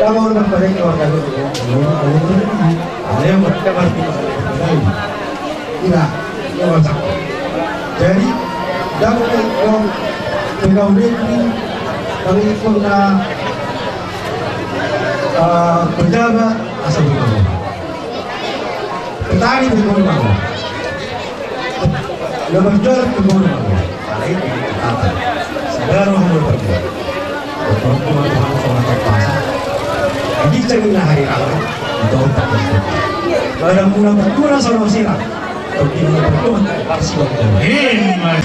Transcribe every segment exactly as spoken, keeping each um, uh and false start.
Kamu orang pada keluarga itu. Ada yang berkata, ada yang berkata. Ina, ina masa. Jadi, dapat ikon pegawai negeri, dapat ikon na, eh, pejabat, asal ikon. Petani pegawai negeri. Na berjualan pegawai negeri. Alai di kata, saudara mau berjualan. Betul, Tuhan, Tuhan, Tuhan, Tuhan. Jadi, cermin hari raya, itu otak. Pada mula berkurang sama sirah. Tapi mula berkurang, pasti berkurang. Eh, mas.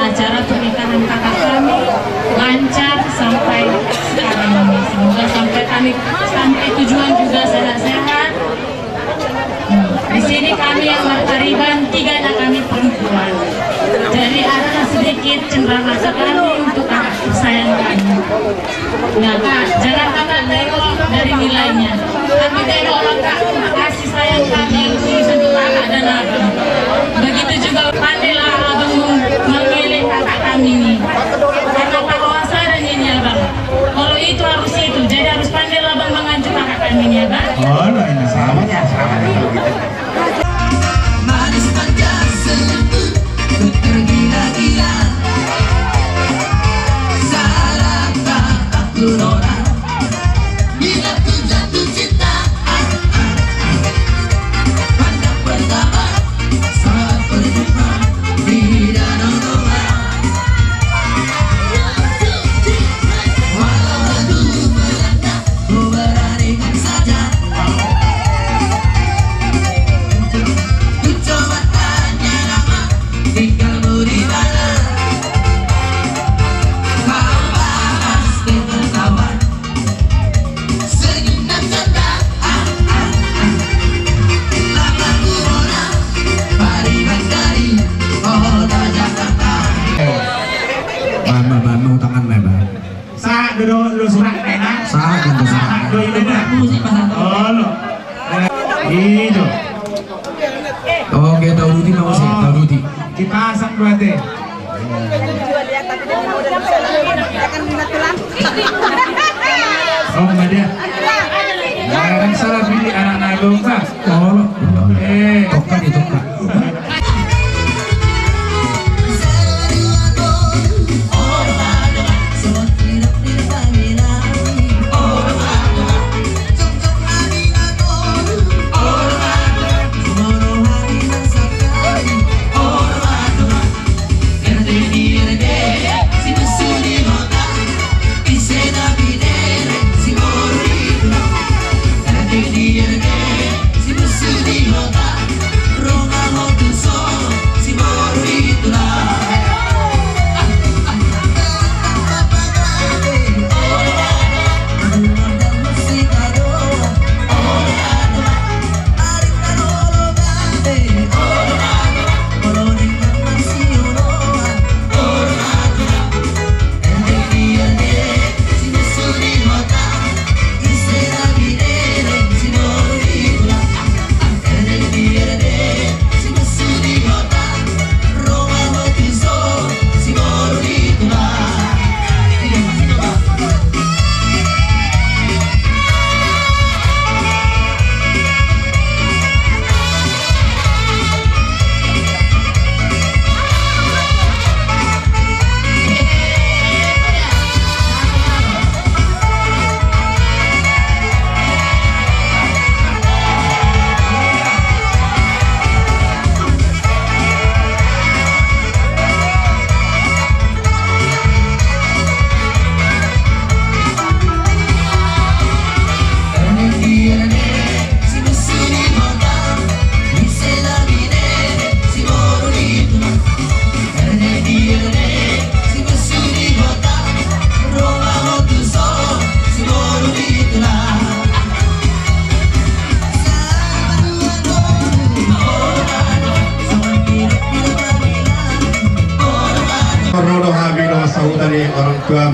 Acara pernikahan kakak kami lancar sampai sekarang ini. Semoga sampai kami, sampai tujuan juga sehat-sehat. Di sini kami yang marpariban, tiga anak kami perempuan. Jadi ada sedikit cenderung rasa kami untuk anak kesayangan kami. Nah, Kak, jangan Kakak tengok dari nilainya, tapi tengoklah, Kak, kasih sayang kami yang tulus untuk Kakak dan Abang. Begitu juga pandailah Abang mem-, memilih kakak kami ini. Karena tak wajar ini, Abang. Kalau itu harus itu, jadi harus pandailah Abang mengacu kakak kami ini, Abang. Oh, nah, ini sama ya, sama ya, kalau gitu. Manis manja selembut, ku tergila-gila. Salah tatap ku nona, bila ku jatuh cinta. Ah, ah, ah. Pandang pertama saat berjumpa, Dipasang do ate. Oh, ma dia. Ndang salah pilih anak na gompa. Oh, eh. Toka di toka. Ro do hami do sahuta ni orang tuam.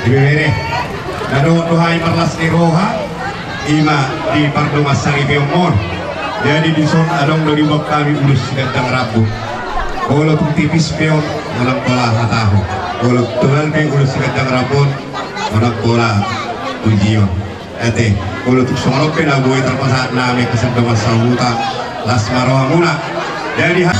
Ibebere, na dohot do hami marlas ni roha, ima di pardongan saripeonmon. Jadi dison adong do diboan hami ulos sigandang rambut. Olo tung tipis pe on, manang pola hatahon. Olo tung tebal pe ulos sigandang rambut, manang pola pujion. Ate, olo tung songon on pe na boi tarpasahat nami hasadongan sahuta, las ma rohamuna. Jadi ha-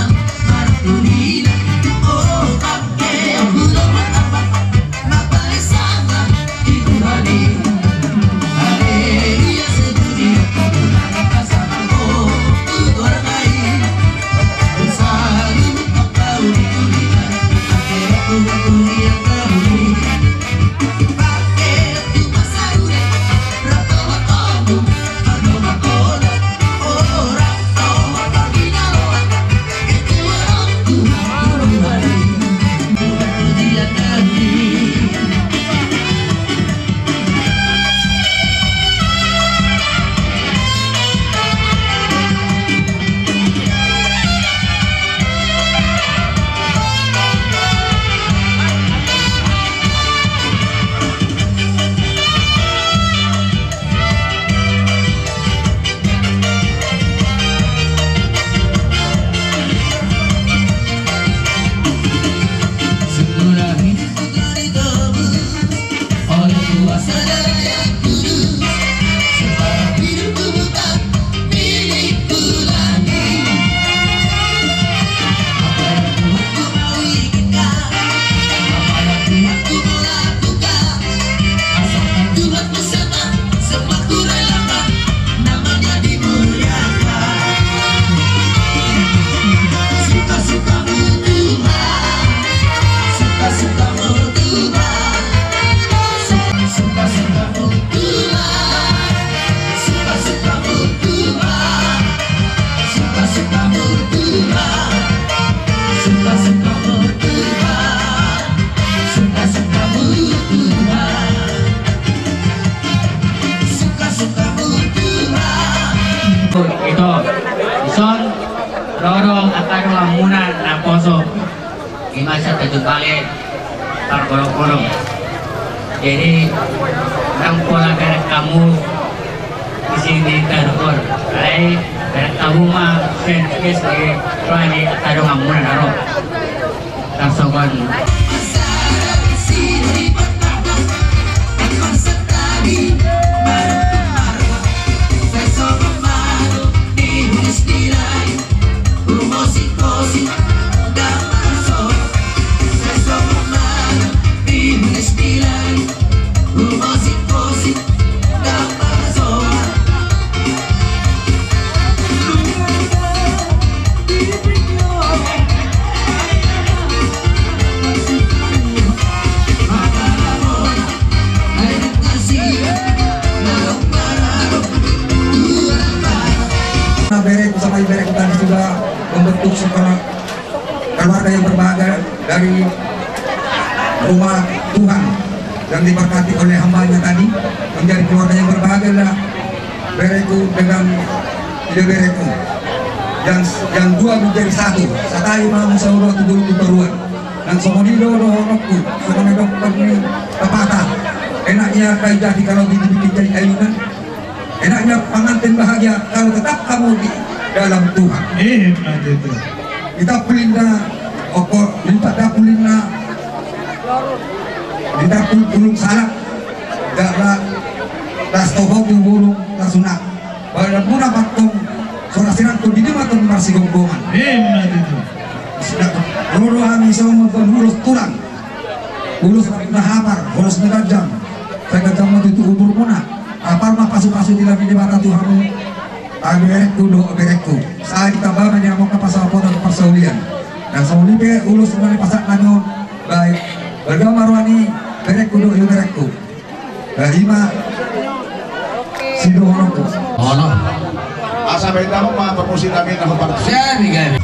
Ito, dison, ro do angka donganmuna naposo. Ima sian Tanjung Balai, pargolongkolong. Jadi, ndang pola bereng hamu di sini tarukor. Alai, Tabu ma, sen kes di, soalnya tadi nggak murah naro. Tarsogon. Nah, bereku sama ibereku tadi sudah membentuk sekolah keluarga yang berbahagia dari rumah Tuhan yang diberkati oleh hambanya tadi, menjadi keluarga yang berbahagia lah bereku dengan ibereku yang, yang dua menjadi satu. Satai ma muse olo tu bulung tu toruan. Nang songon i do dohononku, songon na didok ni pepatah. Enaknya kayu jati kalau dibikin jadi ayunan. Enaknya pengantin bahagia kalau tetap kamu di dalam Tuhan. Ima tutu. Ditampul inna, oko, ditampul inna, ditampul bulung salak, dara, das toho tu bulung tarsunat. Badan muna pattong, sora sirangkon di jumatan marsigomgoman. Ima tutu. Sudah, ro do hami songon ulos tulang. Ulos na hapar, ulos na ganjang. Sai ganjang ma tutu umurmuna. Hapar ma pasupasu di lami Debata tu hamu. Ibereku dohot bereku. Sai ditamba ma di hamu angka pasahaton parsaulian. Nang songon i pe ulos na pasahat nami on. Baik. Balga ma roha ni bereku dohot ibereku. Ima sidohononku. Ono. Asa baen damang ma parmusik nami na hombar. Gabe, gabe.